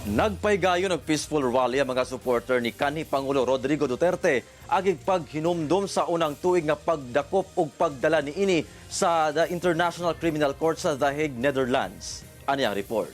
Nagpaygayon og peaceful rally ang mga supporter ni kanhi Pangulo Rodrigo Duterte agig paghinumdum sa unang tuig nga pagdakop ug pagdala niini sa the International Criminal Court sa The Hague, Netherlands. Ani ang report.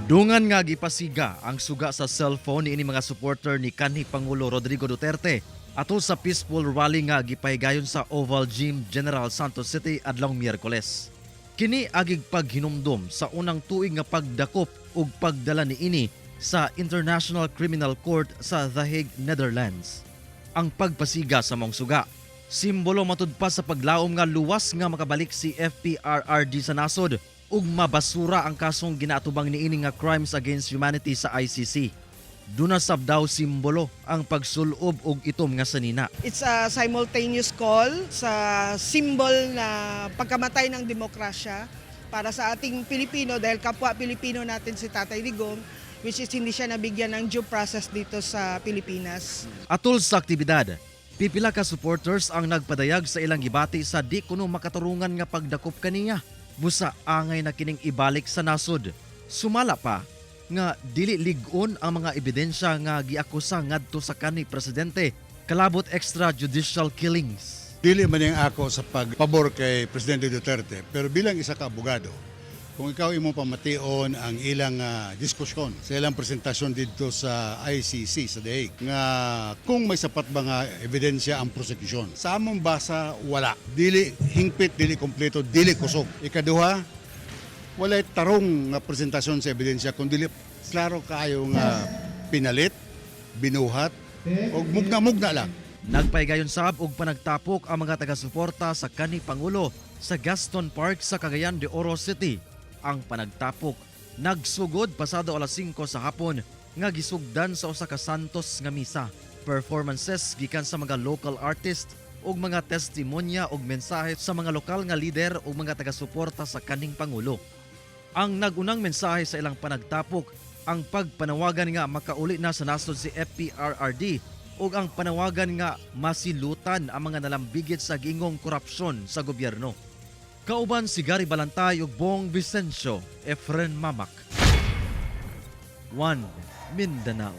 Dungan nga gipasiga ang suga sa cellphone niini mga supporter ni kanhi Pangulo Rodrigo Duterte atol sa peaceful rally nga gipahigayon sa Oval Gym, General Santos City adlawng Miyerkules. Kini agig paghinumdum sa unang tuig nga pagdakop ug pagdala niini sa International Criminal Court sa The Hague, Netherlands. Ang pagpasiga sa maong suga, simbolo matud pa sa paglaom nga luwas nga makabalik si FPRRD sa nasod ug mabasura ang kasong ginaatubang niini nga crimes against humanity sa ICC. Duna sab daw simbolo ang pagsulob og itom nga sanina. It's a simultaneous call sa symbol na pagkamatay ng demokrasya para sa ating Pilipino dahil kapwa Pilipino natin si Tatay Digong, which is hindi siya nabigyan ng due process dito sa Pilipinas. Atol sa aktibidad, pipila ka supporters ang nagpadayag sa ilang gibati sa di kuno makaturungan nga pagdakop kaniya. Busa angay na kining ibalik sa nasod. Sumala pa nga dili lig-on ang mga ebidensya nga giakusa ngadto sa kanhi presidente kalabot extrajudicial killings. Dili man yung ako sa pagpabor kay Presidente Duterte, pero bilang isa ka abogado, kung ikaw imong pamation ang ilang diskusyon sa ilang presentasyon dito sa ICC sa The Hague, nga kung may sapat ba nga ebidensya ang prosekusyon. Sa among basa, wala. Dili hingpit, dili kompleto, dili kusog. Ikaduha, walay tarong nga presentasyon sa ebidensya kung dili klaro kaayo nga pinalit, binuhat, o mugna-mugna lang. Nagpaygayon sab og panagtapok ang mga taga-suporta sa kanhi pangulo sa Gaston Park sa Cagayan de Oro City. Ang panagtapok nagsugod pasado alas 5 sa hapon nga gisugdan sa usa ka Santos nga misa. Performances gikan sa mga local artist ug mga testimonya ug mensahe sa mga lokal nga lider ug mga taga-suporta sa kaning pangulo. Ang nagunang mensahe sa ilang panagtapok, ang pagpanawagan nga makauli na sa nasod si FPRRD ug ang panawagan nga masilutan ang mga nalambigit sa giingong korupsyon sa gobyerno. Kauban si Gary Balantay ug Bong Vicencio, Efren Mamak. 1 Mindanao.